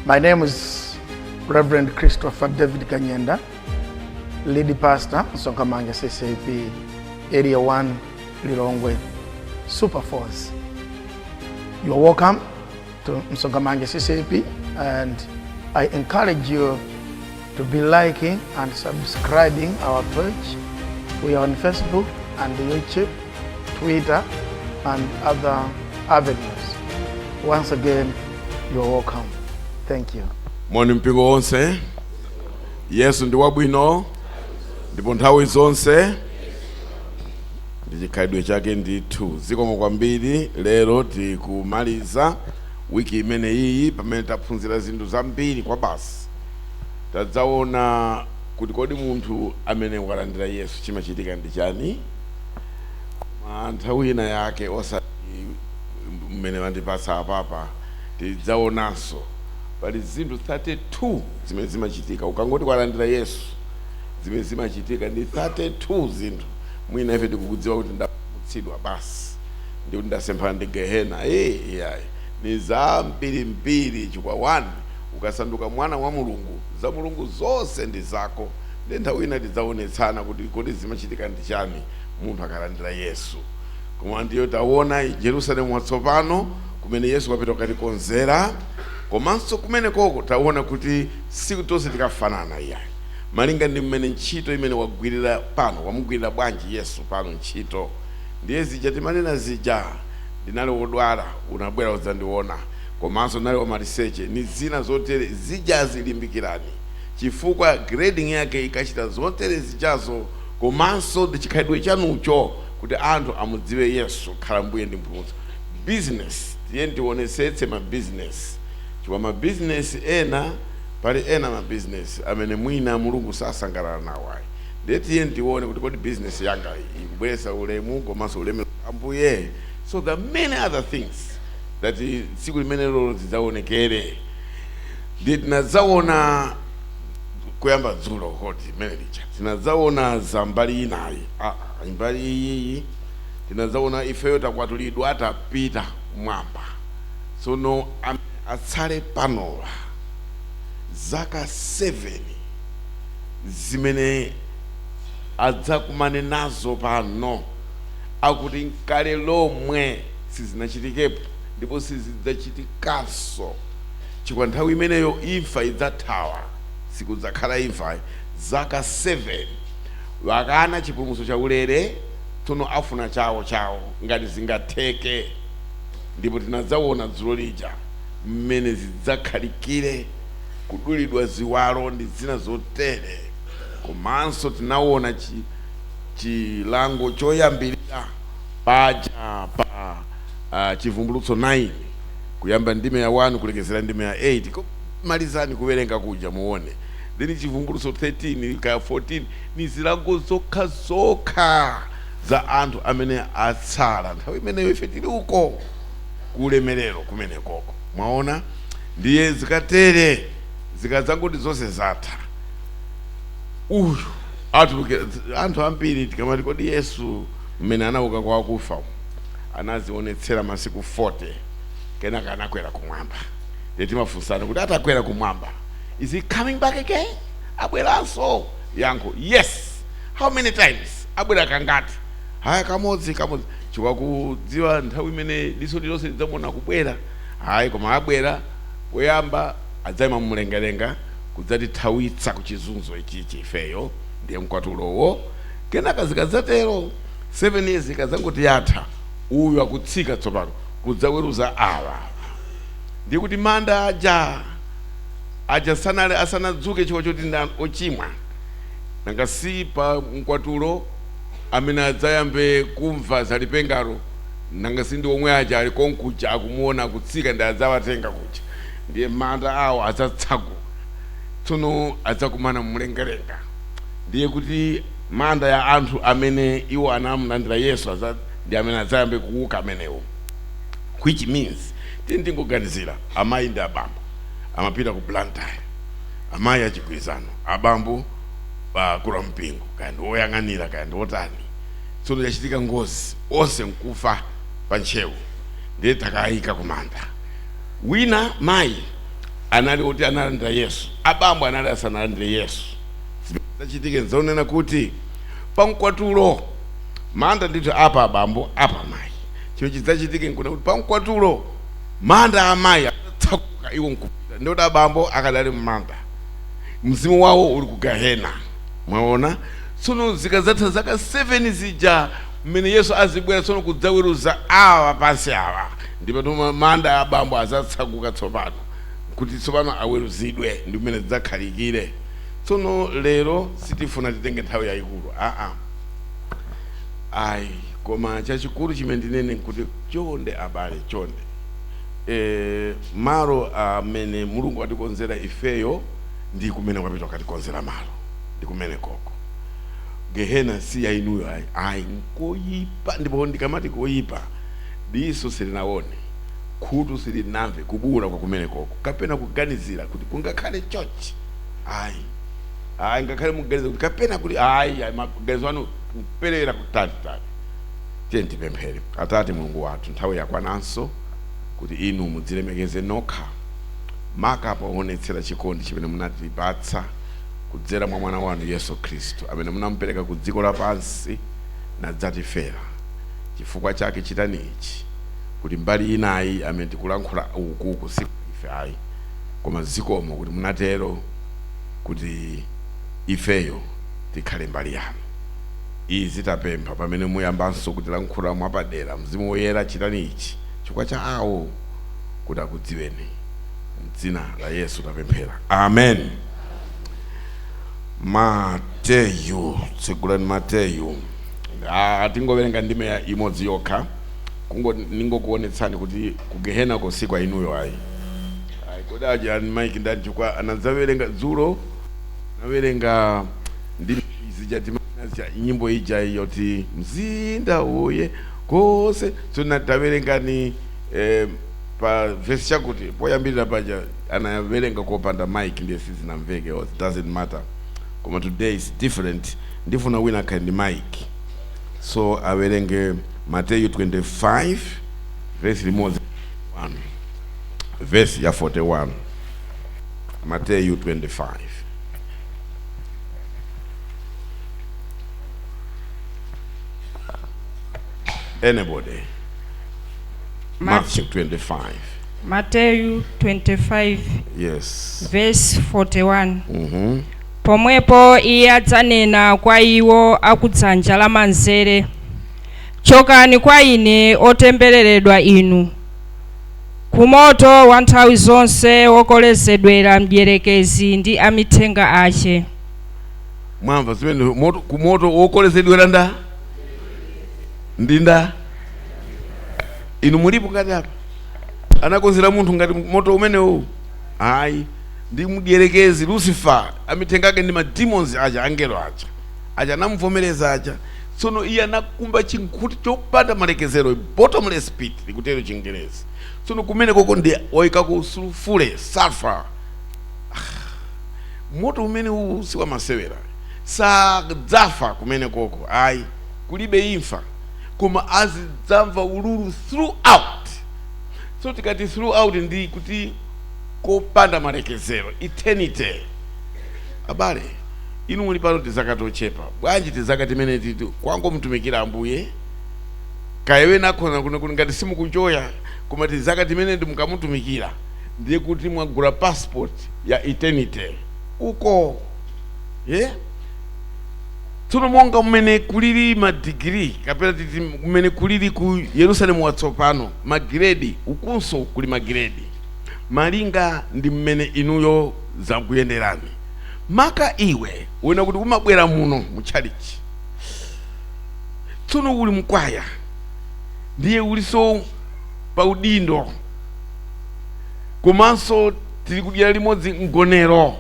My name is Reverend Christopher David Kanyenda, lead pastor, Msonkhamanja CCAP, Area 1, Lilongwe, Super Force. You are welcome to Msonkhamanja CCAP, and I encourage you to be liking and subscribing our page. We are on Facebook and YouTube, Twitter, and other avenues. Once again, you are welcome. Thank you. Moni mpingo wonse. Yesu ndi wabwino ndipo nthawi zonse, ndi chikhalidwe chake ndithu. Zikomo kwambiri. Lero tikumaliza wiki imene iyi pamene taphunzira zinthu zambiri kwa basi. Tadzaona kuti kodi munthu amene walandira Yesu chimachitika ndi chani? Koma nthawi ina yake, osati mmene vandipatsa apapa, tidzaonanso pali zinthu 32 zimene zimachitika ukangoti kwalandira Yesu. Zimene zimachitika ndi 32 zinthu. Mwina ife tikukudziwa kuti ndapulumutsidwa basi, ndikuti ndasemphana ndi gehena. Iyayi, ni zambirimbiri, chifukwa 1, ukasanduka mwana wa Mulungu, za Mulungu zonse ndi zako. Ndi nthawi ina tidzaonetsana kuti kodi zimachitika ndi chani munthu akalandira Yesu. Koma ndiyo taona Jerusalemu watsopano kumene Yesu wapita kukatikonzera. Komanso kumene koko taona kuti siku tonse tikafanana iyayi, malinga ndi mmene ntchito imene wagwirira pano, wamugwirira bwanji Yesu pano ntchito. Ndiye zija timanena zija, ndinali wodwala, unabwera udzandiona, komanso ndinali wamaliseche, ni zina zotere zija. Zilimbikirani, chifukwa grading yake ikachita zotere zijazo, komanso ndi chikhalidwe chanucho kuti anthu amudziwe Yesu khala Mbuye ndi Mpulumutsi. Business, tiye tionesetse ma business, chifukwa ma business ena, pali ena ma business amene mwina Mulungu sasangalala nawo ayi. Ndiye tiye tione kuti kodi business yanga ikubweretsa ulemu komanso ulemu Ambuye? So there are many other things that tsiku limenelo zidzaonekere. Ndiye tinadzaona kuyamba dzulo koti imene lija tinadzaona za mbali inayi. Ah, mbali iyiyi tinadzaona ifeyo takwatulidwa, tapita mwamba. Tsono atsale panowa zaka 7 zimene adzakumane nazo pano, akuti nkale lomwe sizinachitikepo ndipo sizidzachitikanso, chifukwa nthawi imeneyo imfa idzathawa, sikudzakhala imfa zaka 7. Wakana chipulumutso chaulere, tsono afuna chawo chawo ngati zingatheke. Ndipo tinadzaona dzulo lija mmene zidzakhalikire, kudulidwa ziwalo ndi zina zotere. Komanso tinaona chilango choyambirira paja pa Chivumbulutso 9, kuyamba ndime ya 1 kulekezera ndime ya 8. Malizani kuwerenga kuja muone. Then Chivumbulutso 13 kaya 14 ni zilango zokha zokha za anthu amene atsala nthawi imeneyo ife tili uko kuulemerero kumenekoko. Mwaona? Ndiye zikatere, zikadzangoti zonse zatha, uyu atulukira. Anthu ambiri tikamati kodi Yesu mmene anauka kwa akufa anazionetsera masiku 40, kenaka anakwera kumwamba, ndiye timafunsana kuti atakwera kumwamba, is he coming back again? Abweranso? Yankho, yes. How many times? Abwera kangati? Haya, kamodzi kamodzi, chifukwa kudziwa nthawi imene diso lilonse lidzamuona kubwera, hayi. Koma abwera poyamba adzayima mumlengalenga kudzatithawitsa ku chizunzo ichichi ifeyo, ndiye mkwatulowo. Kenaka zikadzatero, 7 years ikadzangoti yatha, uyu akutsika tsopano kudzaweruza awa. Ndiye kuti manda aja aja sanale asanadzuke chifukwa choti ndi ochimwa. Nanga si pa mkwatulo amene adzayambe kumva zalipengalo, nanga si ndi omwe aja ali konkuja akumuona akutsika ndi adzawatenga kuja? Ndiye manda awo adzatsaguka. Tsono adzakumana mumlengalenga. Ndiye kuti manda ya anthu amene iwo anamulandira Yesu ndi amene adzayambe kuuka amenewo, which means tiye ndingoganizira amayi ndi abambo amapita ku Blantyre, amayi achigwirizano, abambo akulu mpingo, kaya ndi woyang'anira, kaya ndi wotani. Tsono yachitika ngozi, onse nkufa pa Ntcheu. Ndiye takayika kumanda. Wina mayi anali oti analandira Yesu, abambo anali asanalandire Yesu. Zimene zachitike nzonena kuti pamkwatulo manda ndithu apa abambo apa amayi. Chimene chidzachitike nkuna kuti pamkwatulo manda amayi adzatsakuka iwo nkupita, ndikuti abambo akadali mmanda, mzimu wawo uli ku gahena. Mwaona? Tsono zikadzatha zaka 7 zija mmene Yesu azibwera tsono kudzaweruza awa pansi awa, ndipo manda abambo azatsakuka tsopano kuti tsopano aweruzidwe, ndi mmene zidzakhalikire. Tsono lero sitifuna titenge nthawi yayikulu, aa ayi, koma chachikulu chimene ndinene nkuti chonde abale, chonde, malo amene Mulungu atikonzera ifeyo ndi kumene kwapita katikonzera malo ndi kumene koko. Gehena si ya inuyo ayi, ayi, nkoyipa. Ndipo ndikamati koyipa, diso silinaone, khutu silinamve kubuwula kwa kumene koko, kapena kuganizira kuti kungakhale chochi, ayi, ayi, ngakhale muganiza kuti kapena kuti ayi, ayi, maganizo anu kuperera kutalitali. Tiye tipemphere. Atate Mulungu wathu, nthawi yakwananso kuti inu mudzilemekeze nokha, maka poonetsera chikondi chimene munatipatsa kudzera mwa mwana wanu Yesu Khristu, amene munamupereka ku dziko lapansi nadzatifera. Chifukwa chake chitani ichi, kuti mbali inayi amene tikulankhula ukuku si ife ayi, koma zikomo kuti munatero kuti ifeyo tikhale mbali yanu. Izi tapempha pamene muyambanso kutilankhula mwapadera. Mzimu Woyera, chitani ichi chifukwa cha awo kuti akudziweni. Mdzina la Yesu tapemphera, amen. Mateyu, tsegulani Mateyu. Tingowerenga ndime ya imodzi yokha, kungo ningokuonetsani kuti kugehena ko si kwa inuyo ayi, ayi. Kodi aja Mike ndani? Chifukwa anadzawerenga dzulo, anawerenga ndi zija timana nyimbo ija yoti mzinda uye kose. Tsono tawerengani pa vesi chakuti poyambirira paja anawerenga kopanda mic, ndiye sizinamveke. It doesn't matter, koma today is different. Ndifuna wina akhale ndi mic, so awerenge Mateyu 25 vesi limodzi 1, vesi ya 41, Mateyu 25. Anybody? Matthew 25. Mateyu 25. Yes. Verse 41. Pomwepo iye adzanena kwa iwo akudzanja lamanzere, "Chokani kwa ine, otembereredwa inu, ku moto wa nthawi zonse wokolezedwera mdierekezi ndi amithenga ache." Mwamva zimene? Moto, ku moto wokolezedwera nda ndi nda. Inu mulipo ngati apa anakonzera munthu ngati moto umenewu? Ayi, ndi mdierekezi Lucifer, amithenga ake ndi ma demons aja, angelo aja aja anamuvomereza aja. Tsono iye anakumba chinkhuti chopanda malekezero, bottomless pit likutero Chingerezi. Tsono kumene koko ndi oyikako sulfure, sulfur. Moto umene uwu si wamasewera, sadzafa kumene koko ayi, kulibe imfa, koma azidzamva ululu throughout. So tikati throughout ndi kuti kopanda malekezero, eternity. Abale, inu muli pano tizaka tochepa bwanji, tizaka timene titi kwangomutumikira Ambuye kayewe nakhona kuno kuti ngati simukunjoya, koma tizaka timene ndi mukamutumikira ndiye kuti mwagula passport ya eternity uko, yeah? Tsono monga mmene kulili madigiri, kapena titi mmene kulili ku Yerusalemu watsopano magiredi, ukunso kuli magiredi malinga ndi mmene inuyo zakuyenderani. Maka iwe wena kuti umabwera muno mutchalichi, tsono uli mkwaya, ndiye uliso pa udindo, komanso tili kudyera limodzi mgonero,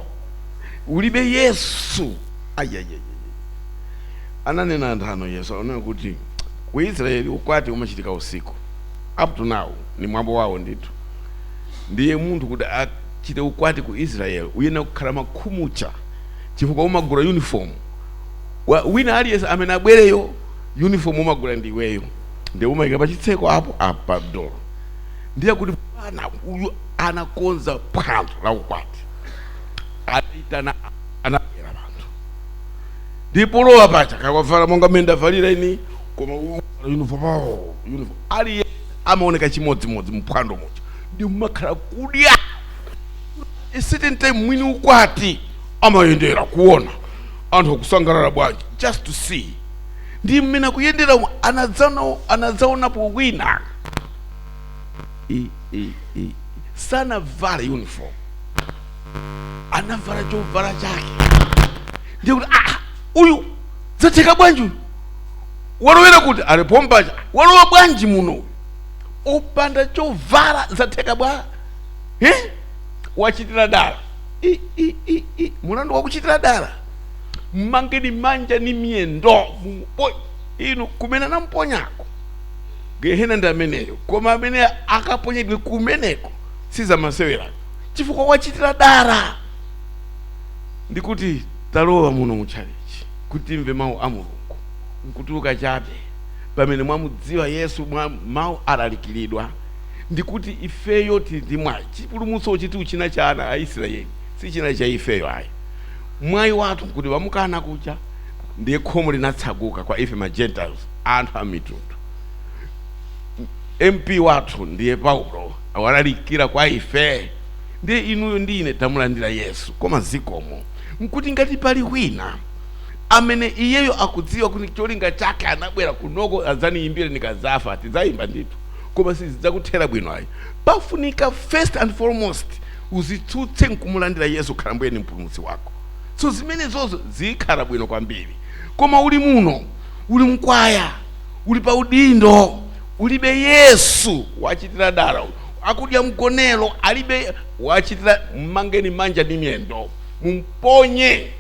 ulibe Yesu. Ayayaya, ananena anthu ano. Yesu ananena kuti ku Israeli ukwati umachitika usiku. Up to now ni mwambo wawo ndithu. Ndiye munthu kuti achite ukwati ku Israel uyenera kukhala makhumucha, chifukwa umagula uniform wina aliyense amene abwereyo, uniform umagula ndiweyo, ndiye umayika pachitseko apo apa dolo. Ndiye kuti Bwana uyu anakonza phwando la ukwati, anaitana, anabwera anthu, ndipo lowa pacha kakwavala monga mmene ndavalira ini, koma uyu uniform, oh, uniform aliye amaoneka chimodzimodzi mphwando muja. Ndi mumakhala kudya a certain time, mwini ukwati amayendera kuona anthu akusangalala bwanji, just to see. Ndi mmene akuyendera umu, anadzaonapo wina sanavale uniform, anavala chovala chake. Ndiye kuti, ah, uyu zatheka bwanji? Uyu walowera kuti alipompacha, walowa bwanji muno upanda chovala? Zatheka bwa, eh? Wachitira dala. I, i, i, i. Mulandu wakuchitira dala, mmangeni manja ni miyendo, inu kumene anamponyako gehena ndi ameneyo. Koma amene akaponyedwe kumeneko sizamasewera, chifukwa wachitira dala. Ndikuti talowa muno mutchalichi kuti timve mawu a Mulungu, nkutuluka chabe pamene mwamudziwa Yesu, mwa mawu alalikiridwa. Ndikuti ifeyo tili ndi mwayi. Chipulumutso chiti china cha ana a Israeli, si china cha ifeyo ayi. Mwayi wathu kuti wamukana kucha, ndiye khomo linatsaguka kwa ife ma Gentiles, anthu a mitundu. MP wathu ndiye Paulo, awalalikira kwa ife. Ndiye inuyo ndi ine tamulandira Yesu, koma zikomo. Nkuti ngati pali wina amene iyeyo akudziwa kuti cholinga chake anabwera kunoko adzaniyimbire ndikazafa, tidzayimba ndithu, koma sizidzakuthera bwino ayi. Pafunika first and foremost uzitsutse nkumulandira Yesu khala mbuye ndi mpulumutsi wako. So zimenezozo zikhala bwino kwambiri. Koma uli muno, uli mkwaya, uli pa udindo, ulibe Yesu, wachitira dala. Akudya mgonero alibe, wachitira, mmangeni manja ndi miyendo, mumponye.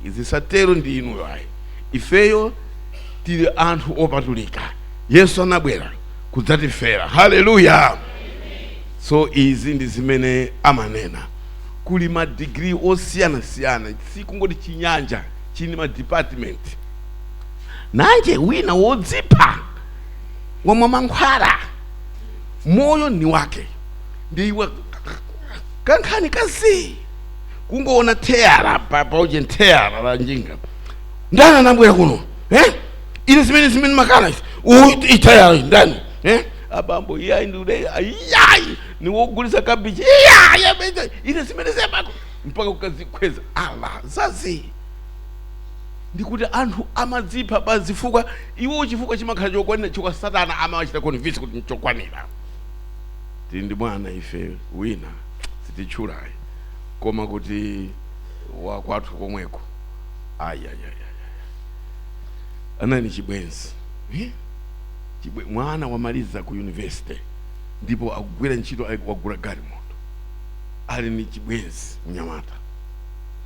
Zisatero ndi inuyo ayi. Ifeyo tili anthu opatulika. Yesu anabwera kudzatifera. Haleluya! So izi ndi zimene amanena. Kuli madigiri osiyanasiyana, sikungoti Chinyanja chini ma department. Nanje wina wodzipha, wamwa mankhwala, moyo ni wake, ndiwe kankhani kazi kungoona theyala pauje theyala la njinga. Ndani anabwera kuno, eh? Ine zimene makana izi, uyu itheyala ndani, eh? Abambo, iyayi, ndiude, iyayi, niwogulisa kabichi, iyayi, ine zimene zepako mpaka kukazikhweza ala zazi. Ndikuti anthu amadzipha pa zifukwa, iwo chifukwa chimakhala chokwanira, chifukwa Satana amawachita convince kuti nchokwanira. Tili ndi mwana ife wina, sititchulayi, koma kuti wakwathu komweko. Ayayayaya, anali chibwenzi, eh? Mwana wamaliza ku university ndipo akugwira ntchito, wagula galimoto, ali ni chibwenzi mnyamata.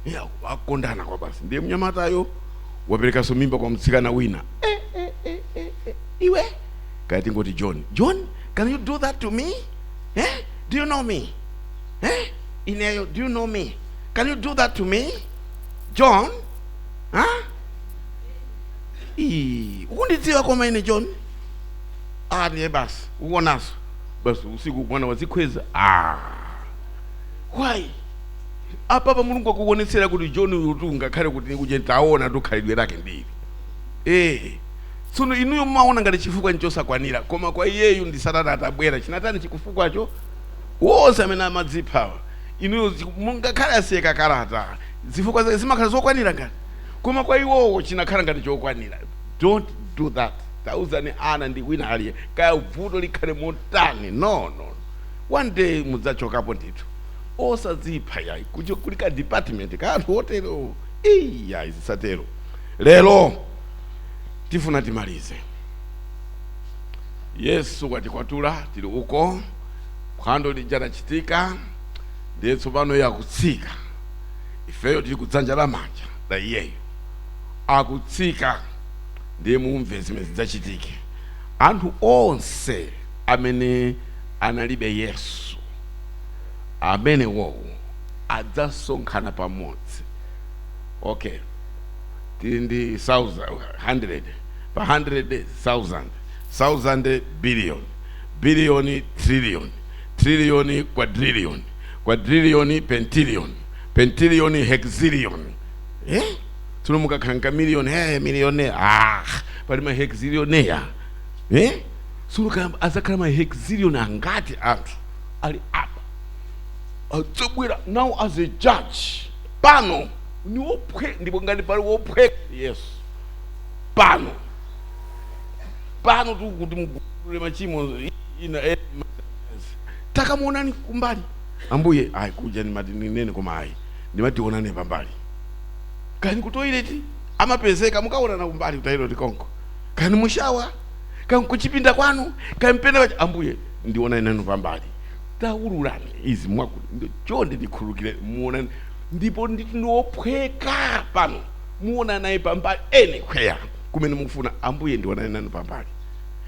Yeah, akondana kwa basi. Ndiye mnyamatayo waperekanso mimba kwa mtsikana wina. Eh, eh, eh, eh, eh. Iwe kaya ngoti John, John, can you do that to me, eh? Do you know me, eh? Ineyo, do you know me? Can you do that to me, John? Huh? Ii, ukundidziwa koma ine, John? Ah, ndiye basi ukuonaso basi usiku mwana wazikhweza. Ah, why? Apapa Mulungu akuonetsera kuti John uyu, ngakhale kuti kuje taona tukhalidwe lake ndili, eh, tsono inuyo mumaona ngati chifukwa nchosakwanira, koma kwa iyeyu ndi Satana atabwera chinatani chikufukwacho. Wonse amene amadziphawa inuyo mungakhale asiyeka kalata, zifukwa zake zimakhala zokwanira ngati, koma kwa iwowo chinakhala ngati chokwanira. Don't do that. Tauzani ana ndi wina aliye, kaya vuto likhale motani, no, no, one day mudzachokapo ndithu. Osadzipha yayi. Kuti kuli ka department ka anthu otero, iyayi, zisatero. Lero tifuna timalize. Yesu watikwatula, tili uko, phwando lija lachitika, ndiye tsopano yakutsika. Ifeyo tili kudzanja lamanja la iyeyo, akutsika. Ndiye mumve zimene zidzachitike. Anthu onse amene analibe Yesu, amene wowo adzasonkhana pamodzi. Okay, tili ndi 100 pa 100 thousand, thousand billion, billion trillion. Trillion, quadrillion, quadrillion, pentillion, pentillion, hexillion, eh? Tsono mukakhala nka million, hey, millionaire, ah, pali ma hexillionaire, eh? Tsono azakhala ma hexillion angati anthu ali apa adzabwera now as a judge pano ni wophwe, ndipo ngati pali wophweka Yesu pano pano tikuti mugule machimo ina, eh, takamuonani kumbali ambuye. Ayi, kuja ndimati ninene, koma ayi, ndimati onane pambali. Kani ku toilet amapezeka, mukaonana kumbali ku toilet konko, kani mu shower, kani kuchipinda kwanu, kani mpene pacha, ambuye ndionane nanu pambali, taululani izi mwakuti chonde ndikhululukire, muonane. Ndipo nditi ndiwophweka pano, muona naye pambali anywhere kumene mukufuna. Ambuye ndionane nanu pambali,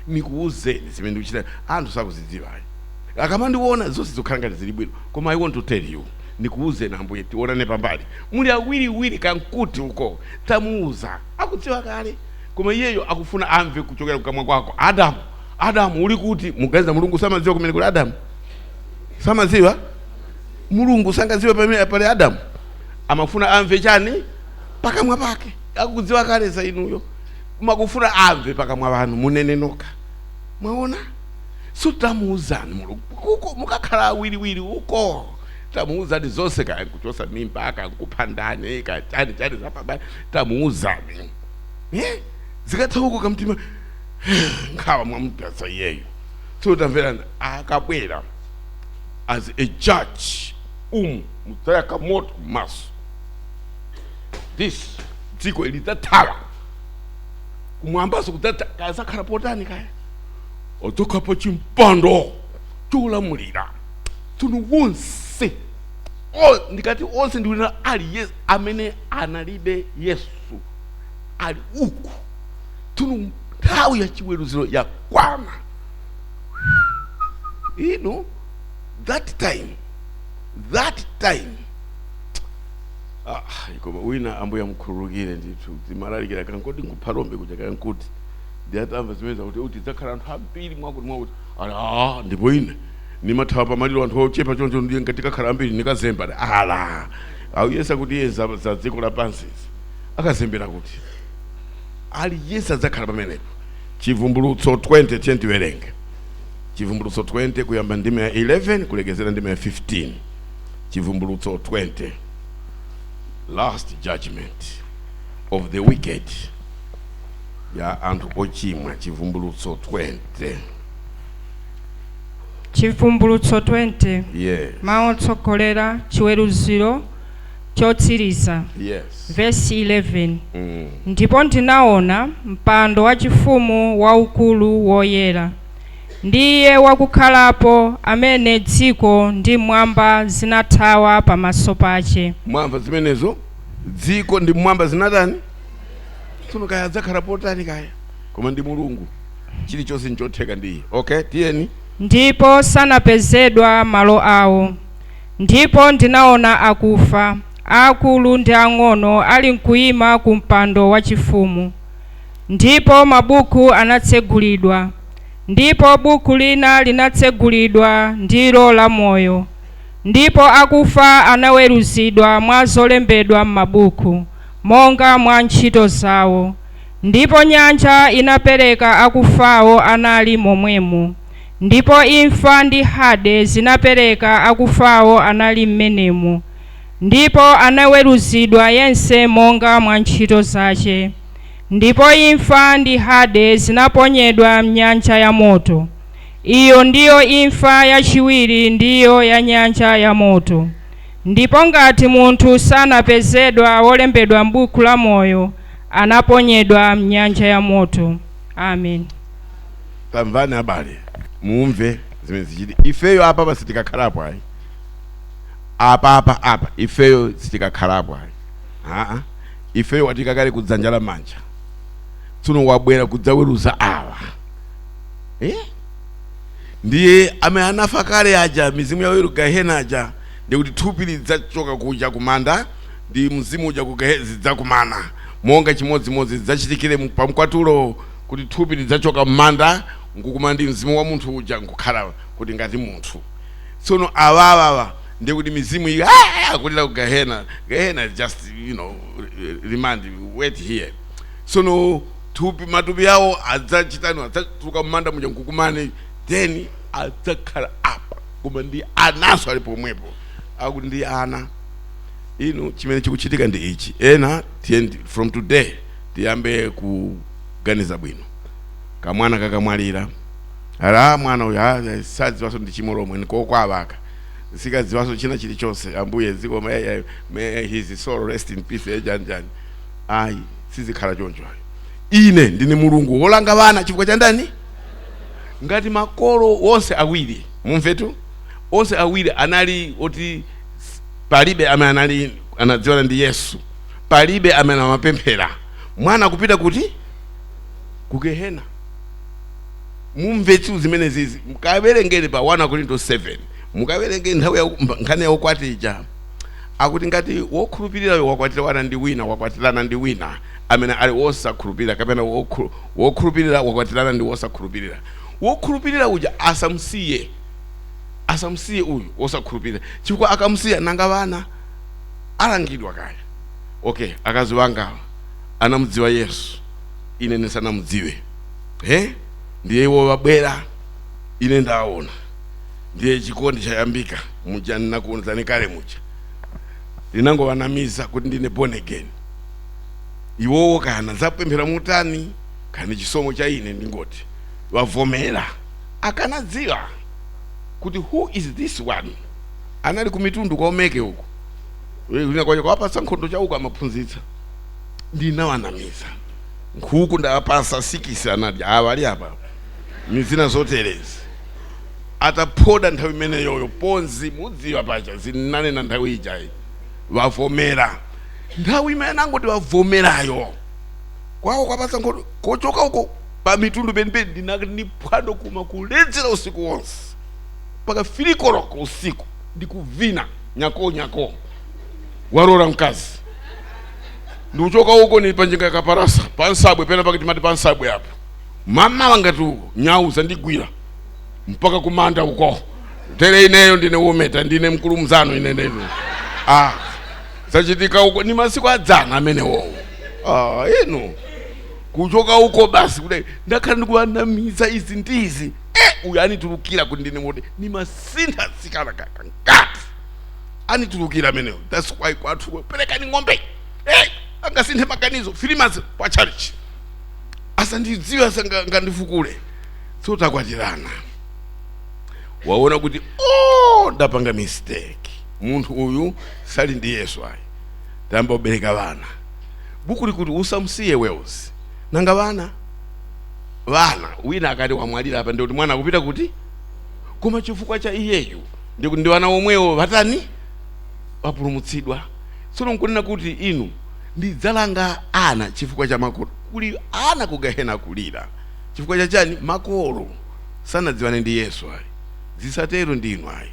nikuwuzeni zimene ndikuchita, anthu sakuzidziwa ayi, akamandiona zonse zikukhala ngati zili bwino, koma I want to tell you, ndikuwuzeni ambuye, tionane pambali, muli awiriwiri kankuti uko. Tamuuza, akudziwa kale, koma iyeyo akufuna amve kuchokera kukamwa kwako. Adamu, Adamu, uli kuti? Muganiza Mulungu samadziwa kumene kuli Adamu? Samadziwa Mulungu? Sangadziwe pamene pali Adamu? Amafuna amve chani? Pakamwa pake. Akudziwa kale za inuyo, makufuna amve pakamwa panu, munene nokha. Mwaona? So tamuuzani Mulungu kuko, mukakhala awiriwiri uko, tamuuzani zonse, kaya kuchosa mimba, kaya kupha ndani, kaya chani chani zapabali, tamuuzani, eh? Zikatha uko kamtima nkhawa mwamupasa iyeyo. So tamverani, akabwera as a judge umu mudzayaka moto m'maso. This dziko lidzathawa kumwambaso kudzatha, kazakhala potani, kaya adzakhala pa chimpando cholamulira. Tsono wonse, ndikati onse, ndikunena ali Yesu amene analibe Yesu ali uku. Tsono nthawi ya chiweruziro yakwana. You know that time, that time, ah, koma wina ambuye amukhululukire ndithu, timalalikira kankoti nkuphalombe kuja kankuti ndiatamva zimene zakuti uti tidzakhala anthu ambiri mwakuti mwakuti ali, ah, ndipo ine nimathawa pamaliro anthu ochepa choncho, ndiye ngati tikakhala ambiri nikazemba. Ala auyesa kuti iye za dziko lapansi izi akazembera kuti aliyense adzakhala pamenepo. Chivumbulutso 20, tiye tiwerenge Chivumbulutso 20 kuyamba ndime ya 11 kulekezera ndime ya 15. Chivumbulutso 20, last judgment of the wicked, ya anthu ochimwa. Chivumbulutso 20. Chivumbulutso 20. Yes. Mawu otsogolera: chiweruziro chotsiriza. Yes. Vesi 11. Ndipo ndinaona mpando wachifumu waukulu woyera, ndi iye wakukhalapo, amene dziko ndi mmwamba zinathawa pamaso pache. Mwamva zimenezo? Dziko ndi mmwamba zinatani? Tsono kaya adzakhala potani kaya, koma ndi Mulungu, chilichonse nchotheka ndi iye. Okay, tiyeni. Ndipo sanapezedwa malo awo. Ndipo ndinaona akufa, aakulu ndi ang'ono, ali mkuyima ku mpando wachifumu, ndipo mabuku anatsegulidwa. Ndipo buku lina linatsegulidwa, ndilo la moyo. Ndipo akufa anaweruzidwa mwa zolembedwa m'mabuku, monga mwa ntchito zawo. Ndipo nyanja inapereka akufawo anali momwemo, ndipo imfa ndi Hade zinapereka akufawo anali m'menemo, ndipo anaweruzidwa yense monga mwa ntchito zace. Ndipo imfa ndi Hade zinaponyedwa mnyanja ya moto. Iyo ndiyo imfa yachiwiri, ndiyo ya nyanja ya moto. Ndipo ngati munthu sanapezedwa wolembedwa m'buku la moyo, anaponyedwa mnyanja ya moto. Amen. Tamvani abale, mumve zimene zichiti. Ifeyo apapa sitikakhalapo ayi, apapa apa ifeyo sitikakhalapo ayi. Aa, ifeyo watikakale kudzanja la manja, tsono wabwera kudzaweruza awa, eh? Ndiye amene anafa kale aja, mizimu yawo ili gahena aja, ndikuti thupi lidzachoka kuja kumanda ndi mzimu uja ku gahena zidzakumana, monga chimodzimodzi zidzachitikire pamkwatulo, kuti thupi lidzachoka m'manda nkukumana ndi mzimu wa munthu uja, nkukhala kuti ngati munthu. Tsono awawawa ndiye kuti mizimu iyi, "Ah, akulira ku gahena." Gahena is just remand, wait here. Tsono thupi, matupi awo adzachitani? Adzatuluka mmanda muja nkukumane, then adzakhala apa, koma ndi anaso ali pomwepo. Akuti ndi ana inu, chimene chikuchitika ndi ichi. Ena tiye from today tiyambe kuganiza bwino. Kamwana kakamwalira, ala mwana uyu, ah, sadziwaso ndi chimo lomwe nikokwavaka, sikadziwaso china chilichonse. Ambuye ziko, may his soul rest in peace. Ejanjani, ayi, sizikhala choncho ayi. Ine ndine Mulungu wolanga vana chifukwa cha ndani? Ngati makolo wonse awiri, mumvetu, onse awiri anali oti palibe amene anali anadziwana ndi Yesu, palibe amene amapemphera, mwana kupita kuti? Kugehena. Mumvetsu zimene zizi, mukawerengere pa 1 Korinto 7, mukawerenge nthawi ya nkhani ya ukwati ija. Akuti ngati wokhulupirirayo wakwatirana ndi wina, wakwatirana ndi wina amene ali wosakhulupirira, kapena wokhulupirira wakwatirana ndi wosakhulupirira, wokhulupirira uja asamsiye, asamsiye uyu wosakhulupirira, chifukwa akamsiya, nanga vana alangidwa kaya. Okay, akazi wangawa anamudziwa Yesu, ine ndisanamudziwe, he, ndiye iwo wabwera, ine ndaona, ndiye chikondi chayambika muja. Ndinakuwuzani kale muja, ndinangowanamiza kuti ndine born again. Iwowo kana zapemphera mutani, kani chisomo cha ine, ndingoti wavomera. Akanadziwa kuti who is this one, anali ku mitundu kwaomeke uku, wina kwacho kwapasa nkhondo chauko amaphunzitsa. Ndinawanamiza, nkhuku ndawapasa 6, anati awa ali apa, mizina zoterezi. Ataphoda nthawi imeneyoyo ponzi, mudziwa pacha zinanena nthawi ijayi, wavomera. Nthawi imene angoti wavomerayo, kwawo kwapasa nkhondo kochoka uko pa mitundu penipeni, ndinati ndi phwando kuma kuledzera usiku wonse mpaka 3 koloko usiku, ndikuvina nyako nyako, warola mkazi. Ndikuchoka uko, nili panjinga yakaparasa pansabwe pena pakati, mati pansabwe apo, mama wangati uko nyau zandigwira mpaka kumanda uko. Tere ineyo ndine wometa, ndine mkulumzano ineneyo. Ah, zachitika uko ni masiku adzana amenewowo. Ah, inu kuchoka uko basi kudai ndakhala ndikuwanamiza izi ndizi, uyu anitulukira kuti ndine moti nimasintha tsikana kakangati anitulukira amenewo. That's why kwathu perekani ng'ombe, angasinthe maganizo 3 months pa church asandidziwe, asangandifukule. So takwatirana, waona kuti oh, ndapanga mistake, munthu uyu sali ndi Yesu ayi. Tayamba kubereka vana. Buku likuti usamsiye Wales, nanga vana, vana wina akati wamwalira apa, ndikuti mwana akupita kuti? Koma chifukwa cha iyeyu, ndikuti ndi vana omwewo vatani? Wapulumutsidwa. Tsono nkunena kuti inu ndidzalanga ana chifukwa cha makolo. Kuli ana kugahena kulira chifukwa cha chani? Makolo sanadziwane ndi Yesu ayi. Zisatero ndinu ayi,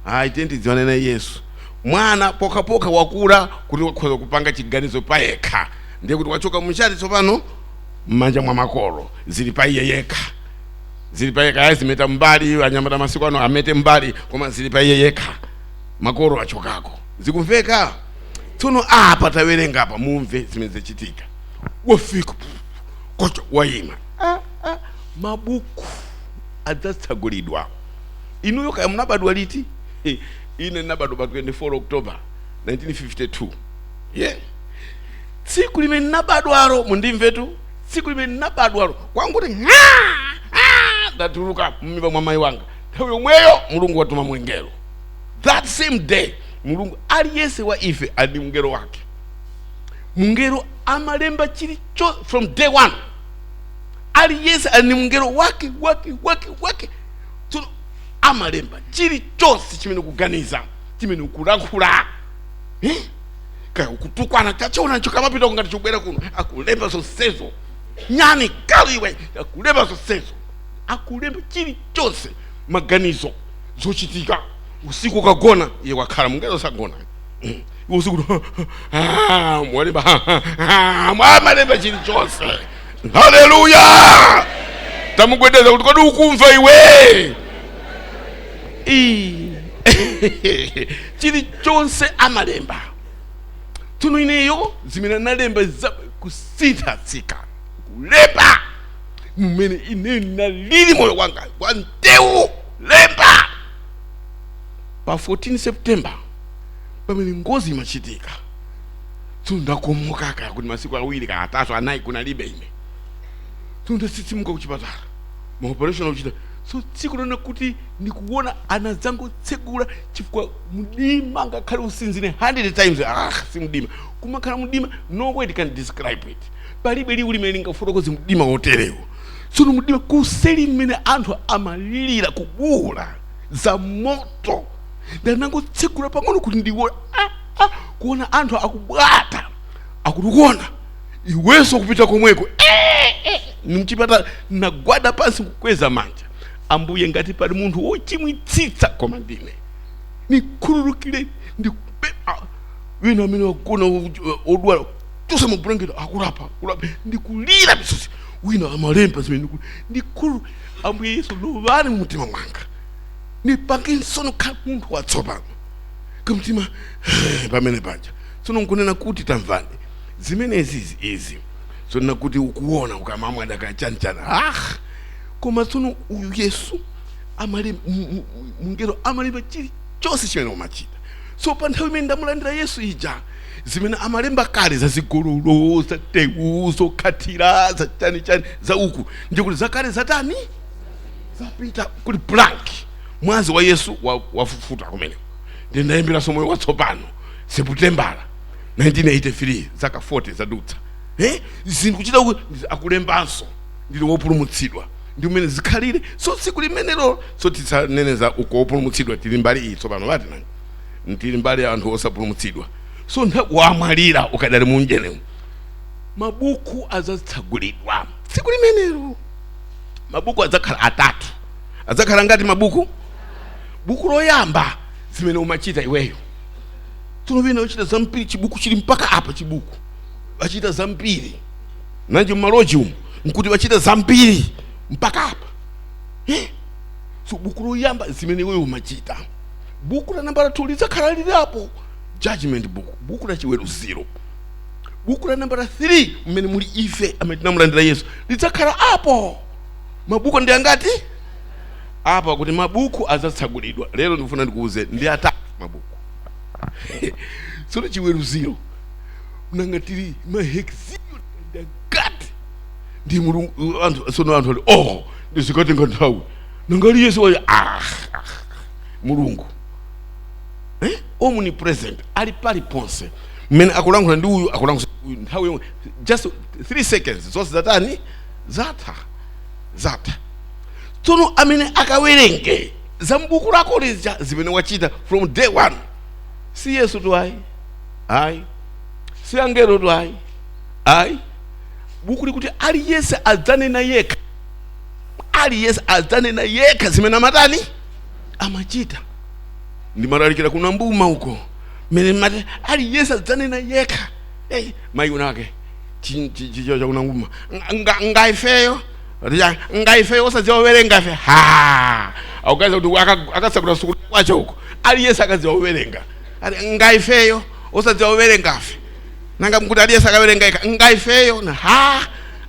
ayi, tiye tidziwane naye Yesu. Mwana pokhapokha wakula kuti wakhoza kupanga chiganizo payekha, ndiye kuti wachoka muchati tsopano m'manja mwa makolo, zili pa iye yekha, zili pa yekha. Ayi, zimeta mbali, anyamata masiku ano amete mbali, koma zili pa iye yekha, makolo achokako. Zikumveka? Tsono apa tawerenga apa, mumve zimene zachitika. Wafika kocho, wayima, ah, ah, mabuku adzatsagulidwa. Inuyo kaya munabadwa liti? Ine ndinabadwa pa 24 October 1952, yeah. Tsiku limene ndinabadwalo, mundimvetu, tsiku limene ndinabadwalo, kwanguti ndatuluka mmimba mwa mayi wanga, nthawi yomweyo Mulungu watuma mngelo. That same day Mulungu, aliyense wa ife ali ndi mngelo wake. Mngelo amalemba chilicho from day one. Aliyense ali ndi mngelo wake wake wake wake. Tsono amalemba chilichonse chimene ukuganiza, chimene ukulankhula, eh? Kaya ukutukwana, chachiona ncho kamapita ngati chikubwera kuno, akulemba zonsezo. Nyani kaliwe, akulemba zonsezo, akulemba chilichonse, maganizo, zochitika usiku. Ukagona, iye wakhala mungelo sagona. Iwe usiku mwalemba, amalemba chilichonse. Haleluya! Tamugwedeza kuti kodi ukumva iwe? Ii. Chilichonse amalemba. Tsono ineyo zimene analemba kusinthatsika kulemba mmene ine nalili moyo wanga wa mtewu lemba pa 14 September pamene ngozi imachitika. Tsono ndakomoka kaya kuti masiku awiri ka atatu anayi kunalibe ine. Tsono ndatsitsimuka kuchipatala, ma operation akuchita. So tsiku lona kuti ndikuona anadzangotsegula, chifukwa mdima ngakhale usinzire 100 times, si mdima, kumakhala mdima, no word can describe it. Palibe liwu limene lingafotokoze mdima woterewo. Tsono mdima kuseli mmene anthu amalira kubuwula za moto, ndanangotsegula pang'ono kuti ndiwona, kuona anthu akubwata akuti kuona iwenso kupita komweko. Mchipatala nagwada pansi kukweza manja, Ambuye, ngati pali munthu wochimwitsitsa koma ndine, nikhululukire. Wina amene wagona odwala tosa mabulangeti akulapa kulapa, ndikulira misozi. Wina amalemba zimene ndikhulu, Ambuye Yesu, lovani mumtima mwanga, nipange nsono khala munthu watsopano kamtima pamene paja. Tsono nkunena kuti tamvani zimenezi izi, tsono kuti ukuona ukamamwa dakachanchana, koma tsono uyu Yesu amalemba, mungelo amalemba chilichonse chimene umachita. So pa nthawi imene ndamulandira Yesu ija, zimene amalemba kale zazigololo, zatewu, zokhathira, zachanichani, za uku ndikuti zakale zatani, zapita, kuli blank. Mwazi wa Yesu wafufuta kumene. Ndinayambiranso moyo watsopano Seputembala 1983, zaka 40 zadutsa. Zinthu kuchita uku akulembanso ndili wopulumutsidwa, ndi umene zikhalire. So tsiku limenelo, so tisaneneza uko wopulumutsidwa, tili mbali iyi tsopano, vati nani, tili mbali ya anthu osapulumutsidwa. So nthawi wamwalira ukadali munjenemu, mabuku adzatsegulidwa tsiku limenelo. Mabuku adzakhala atatu, adzakhala ngati mabuku. Buku loyamba zimene umachita iweyo. Tsono vina uchita zambiri, chibuku chili mpaka apa, chibuku vachita zambiri nanji mmaloji umu nkuti vachita zambiri mpaka apa. So buku loyamba zimene iweyo umachita. Buku la nambala 2 lidzakhala liliapo, judgment book, buku la chiweruziro. Buku la nambala 3 mmene muli ife amene tinamulandira Yesu lidzakhala apo. Mabuku ndi angati apa? Kuti mabuku adzatsegulidwa. Lero ndikufuna ndikuuze ndi atatu mabuku. Tsono chiweruziro nanga tili mahexio ngati ndi Mulungu anthu. Tsono anthu ali, oh, ndizikatenga nthawi nanga ali Yesu wayo, Mulungu omnipresent, ali paliponse. Mmene akulankhula ndi uyu, akulankhula uyu nthawi yomwe, just 3 seconds zonse zatani, zatha, zatha. Tsono amene akawerenge za mbuku lako lija zimene wachita from day one si Yesu tu, ayi, ayi, si angelo tu, ayi, ayi. Buku likuti aliyense adzanena yekha, aliyense adzanena yekha zimene amatani, amachita. Ndimalalikira kuna mbuma uko mmene mati aliyense adzanena yekha. Hey, mayi unake chicho chakuna mbuma ngaifeyo ngaifeyo osadziwa kuwerenga ife ha akuganiza kuti akasakula sukulu kwacho uko aliyense akadziwa kuwerenga. Ati ngaifeyo osadziwa kuwerenga ife, nanga mkuti aliyense akawerenga yekha ngaifeyo na ha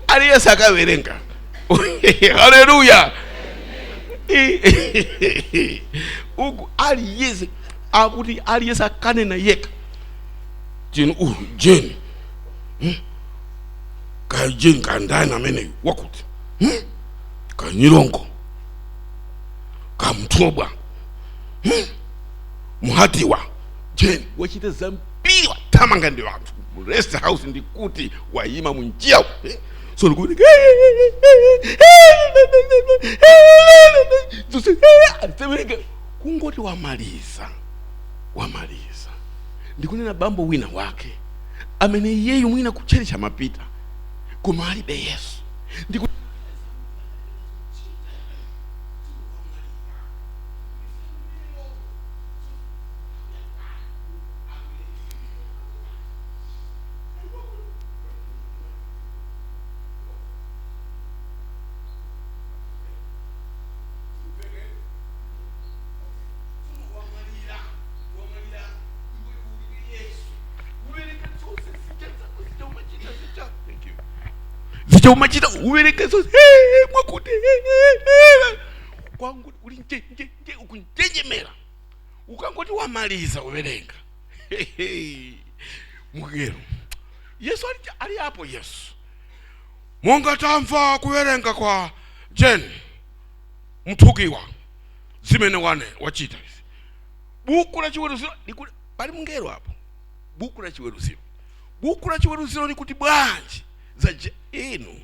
aliyense akawerenga. Haleluya! Uku aliyense akuti aliyense akanena yekha. Jeni jeni, Kaya jeni kandani ameneyu wakuti, Kanyilongo kamthobwa, Muhatiwa jeni wachita zambiri, wathamanga ndi anthu mu rest house, ndikuti wayima munjira, So ndikuti zonse aziwerenge, kungoti wamaliza, wamaliza. Ndikunena bambo wina wake amene iyeyu mwina kutchalitchi amapita koma alibe Yesu. Ndiku Zija umachita uwerengeso mwakuti kwangu uli nje nje nje ukunjenjemera. Ukangoti wamaliza uwerenga, mugero Yesu ali apo. Yesu, monga tamva kuwerenga kwa Jen Mthukiwa, zimene wane wachita izi, buku la chiweruziro likuti, pali mngelo apo, buku la chiweruziro, buku la chiweruziro likuti bwanji za inu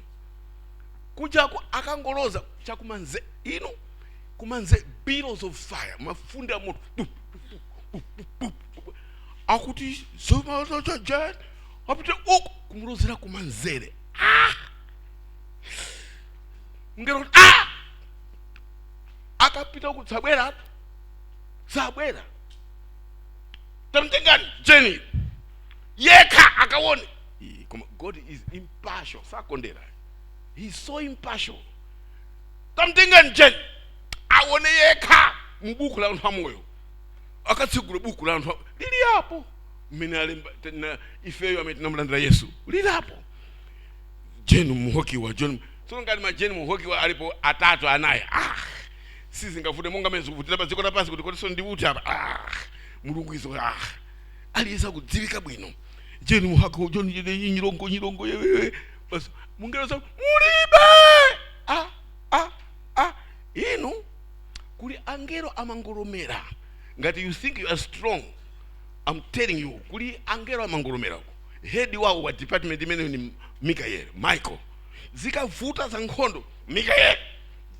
kujako? Akangoloza chakumanze, inu kumanze billows of fire, mafunde a moto, du, du, du, du, du, du. Akuti zomaza Jen apite uku kumulozera kumanzere. Ah, mngelo kuti ah, akapita uku sabwera, sabwera. Tamtengani Jeni yekha akaone. Koma God is impartial, sakondera. He is so impartial. Tamtengani Jeni aone yekha mubuku la anthu amoyo. Akatsigula buku la anthu lili apo mmene alemba ifeyo amene tinamulandira Yesu, lili apo Jeni Muhokiwa, John. Tsono ngati majeni Muhokiwa alipo atatu, anayi, ah, sizingavute monga mene zikuvutira pa dziko lapansi kuti kotinso ndiuti apa. Ah, Mulungu izo, ah, aliyesa kudziwika bwino. Jeni Muhokiwa, John, nyilongo nyilongo yewewe, basi mungelo sa mulibe. Ah, ah, ah, inu kuli angelo amangolomera. Ngati you think you are strong, I'm telling you, kuli angelo amangolomera. Uko head wawo wa department imene ni Michael, Michael. Zikavuta za nkhondo, Michael,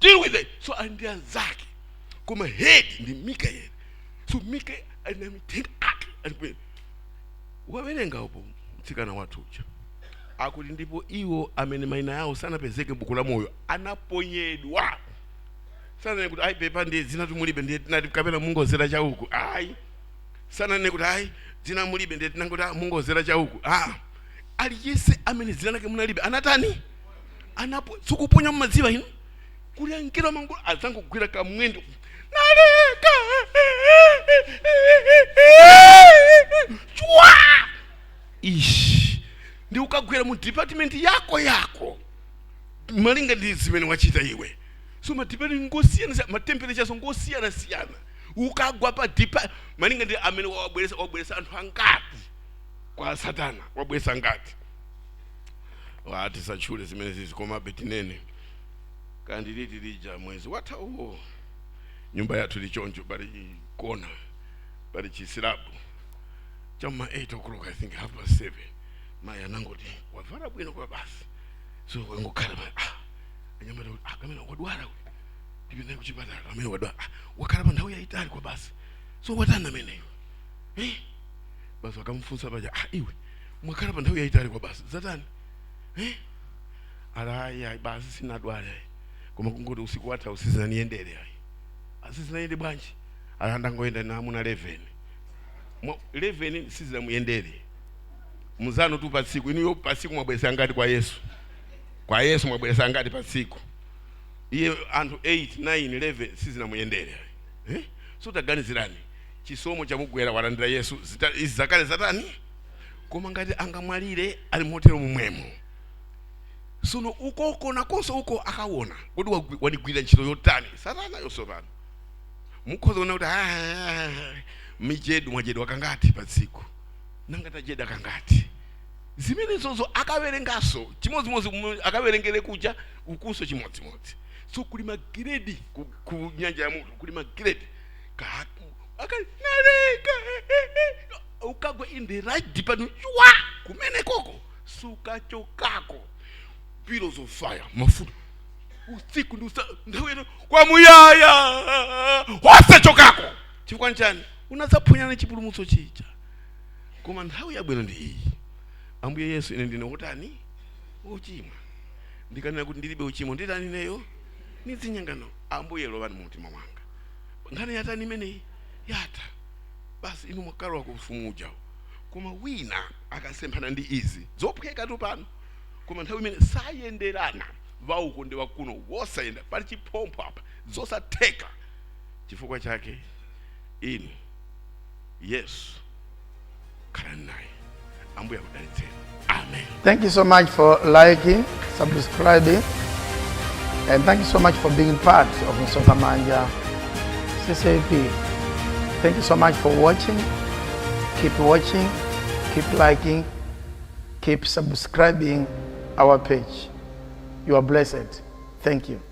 deal with it. So ali ndi anzake, koma head ndi Michael. So Michael ali na mithenga ake ali wawerenga upo. Mtsikana wathu uja akuti ndipo iwo amene mayina yawo sanapezeke m'buku la moyo anaponyedwa. Sananene kuti ayi, pepa, ndiye dzina tumulibe, ndiye tinati kapena mungozera chauku. Ayi, sananene kuti ayi, dzina mulibe, ndiye tinangoti ah, mungozera chauku. Ah, aliyense amene dzina lake munalibe anatani? Anapo sikuponya mumadziwa inu kuli angelo amangolo adzangogwira kamwendo naleka chwa ishi ndi ukagwera mu department yako yako malinga ndi zimene wachita iwe. So ma department ngosiyana, ma temperatures ngosiyana siyana. Ukagwa pa depa malinga ndi amene wabweresa, wabweresa anthu angati kwa Satana, wabweresa angati. Wati satchule zimene zizi, komabe tinene kandi liti lija mwezi watha uwo, nyumba yathu lichoncho, pali kona, pali chisilabu chamma 8 o'clock, I think 7:30, mayi anangoti wavala bwino kwa basi. So wangokhala pa ah, anyamata kuti ah, kamene wadwala kuti tipite kuchipatala, amene wadwala, ah, wakhala pa nthawi yayitali kwa basi. So watani ameneyo, eh? Basi akamfunsa paja, ah, iwe mwakhala pa nthawi yayitali kwa basi, zatani, eh? Ala, ayi ayi, basi sinadwale ayi, koma kungoti usiku watha usizinaniyendere ayi. Asizinayende bwanji? Ala, ndangoyenda na amuna 11. 11 sizinamuyendere muzanu tu patsiku. Inuyo patsiku mwabweresa ngati kwa Yesu? Kwa Yesu mwabweresa ngati patsiku? Iye anthu 8, 9, 11 sizinamuyendere, eh? So taganizirani, chisomo chamugwera, walandira Yesu, izi zakale zatani? Koma ngati angamwalire ali motero momwemo, sono ukoko nakonso uko akaona kuti wandigwira ntchito yotani Satana yonso. Pano mukhoza kuona kuti ah, mijedu mwajedwa kangati pa tsiku, nanga tajeda kangati? Zimenezozo akawerenganso chimodzimodzi, akawerengere kuja ukunso chimodzimodzi. So kuli ma grade ku nyanja ya moto, kuli ma grade ka naleka ukagwa in the right department chwa kumene koko sukachokako. Billows of fire, mafuta, usiku ndi nthawi ino kwamuyaya, wasachokako. Chifukwa nchani? Unadzaphwanyana chipulumutso chija. Koma nthawi yabwino ndi iyi: Ambuye Yesu, ine ndine wotani? Wochimwa. Ndikanena kuti ndilibe uchimo, nditani ineyo? Nidzinyengano. Ambuye, lowani mu mtima mwanga. Nkhani yatani imeneyi? Yatha basi, inu mwakalowa ku ufumu ujawo. Koma wina akasemphana ndi izi, zophweka tu pano, koma nthawi imene sayenderana vauko ndi wakuno, wosayenda pali chiphompho apa, zosatheka. Chifukwa chake inu Yesu khalani naye. Ambuye akudalitseni. Amen. Thank you so much for liking, subscribing. And thank you so much for being part of Msonkhamanja CCAP. Thank you so much for watching. Keep watching, keep liking, keep subscribing our page. You are blessed. Thank you.